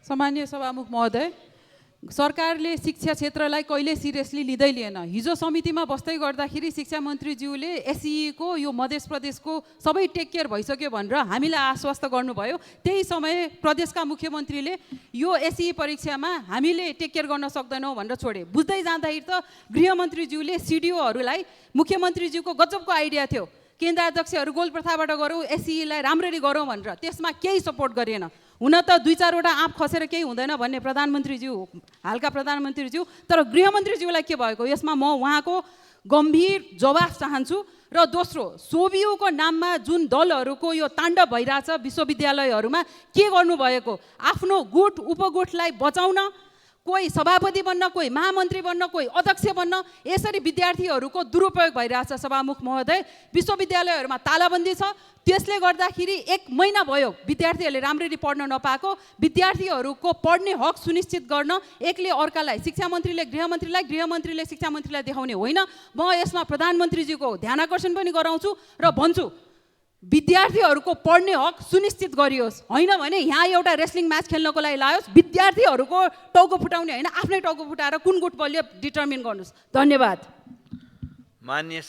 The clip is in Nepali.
सम्माननीय सभामुख महोदय, सरकारले शिक्षा क्षेत्रलाई कहिले सिरियसली लिँदै लिएन। हिजो समितिमा बस्दै गर्दाखेरि शिक्षा मन्त्रीज्यूले एसई को यो मध्य प्रदेशको सबै टेक केयर भइसक्यो भनेर हामीलाई आश्वस्त गर्नुभयो। त्यही समय प्रदेशका मुख्यमन्त्रीले यो एसई परीक्षामा हामीले टेक केयर गर्न सक्दैनौँ भनेर छोडे। बुझ्दै जाँदाखेरि त गृहमन्त्रीज्यूले सिडिओहरूलाई मुख्यमन्त्रीज्यूको गजबको आइडिया थियो, केन्द्राध्यक्षहरू गोल प्रथाबाट गरौँ, एसईलाई राम्ररी गरौँ भनेर, त्यसमा केही सपोर्ट गरिएन। हुन त 2-4वटा आँप खसेर केही हुँदैन भन्ने प्रधानमन्त्रीज्यू, हालका प्रधानमन्त्रीज्यू, तर गृहमन्त्रीज्यूलाई के भएको, यसमा म उहाँको गम्भीर जवाफ चाहन्छु। र दोस्रो, सोभियोको नाममा जुन दलहरूको यो ताण्डव भइरहेछ विश्वविद्यालयहरूमा, के गर्नुभएको, आफ्नो गुट उपगुटलाई बचाउन, कोही सभापति बन्न, कोही महामन्त्री बन्न, कोही अध्यक्ष बन्न, यसरी विद्यार्थीहरूको दुरुपयोग भइरहेछ। सभामुख महोदय, विश्वविद्यालयहरूमा तालाबन्दी छ, त्यसले गर्दाखेरि 1 महिना भयो विद्यार्थीहरूले राम्ररी पढ्न नपाएको। विद्यार्थीहरूको पढ्ने हक सुनिश्चित गर्न एकले अर्कालाई, शिक्षा मन्त्रीले गृहमन्त्रीलाई, गृहमन्त्रीले शिक्षा मन्त्रीलाई देखाउने होइन। म यसमा प्रधानमन्त्रीज्यूको ध्यानाकर्षण पनि गराउँछु र भन्छु, विद्यार्थीहरूको पढ्ने हक सुनिश्चित गरियोस्। होइन भने यहाँ एउटा रेस्लिङ म्याच खेल्नको लागि लायोस्, विद्यार्थीहरूको टाउको फुटाउने होइन, आफ्नै टाउको फुटाएर कुन गुट बलियो डिटर्मिन गर्नुहोस्। धन्यवाद। मान्य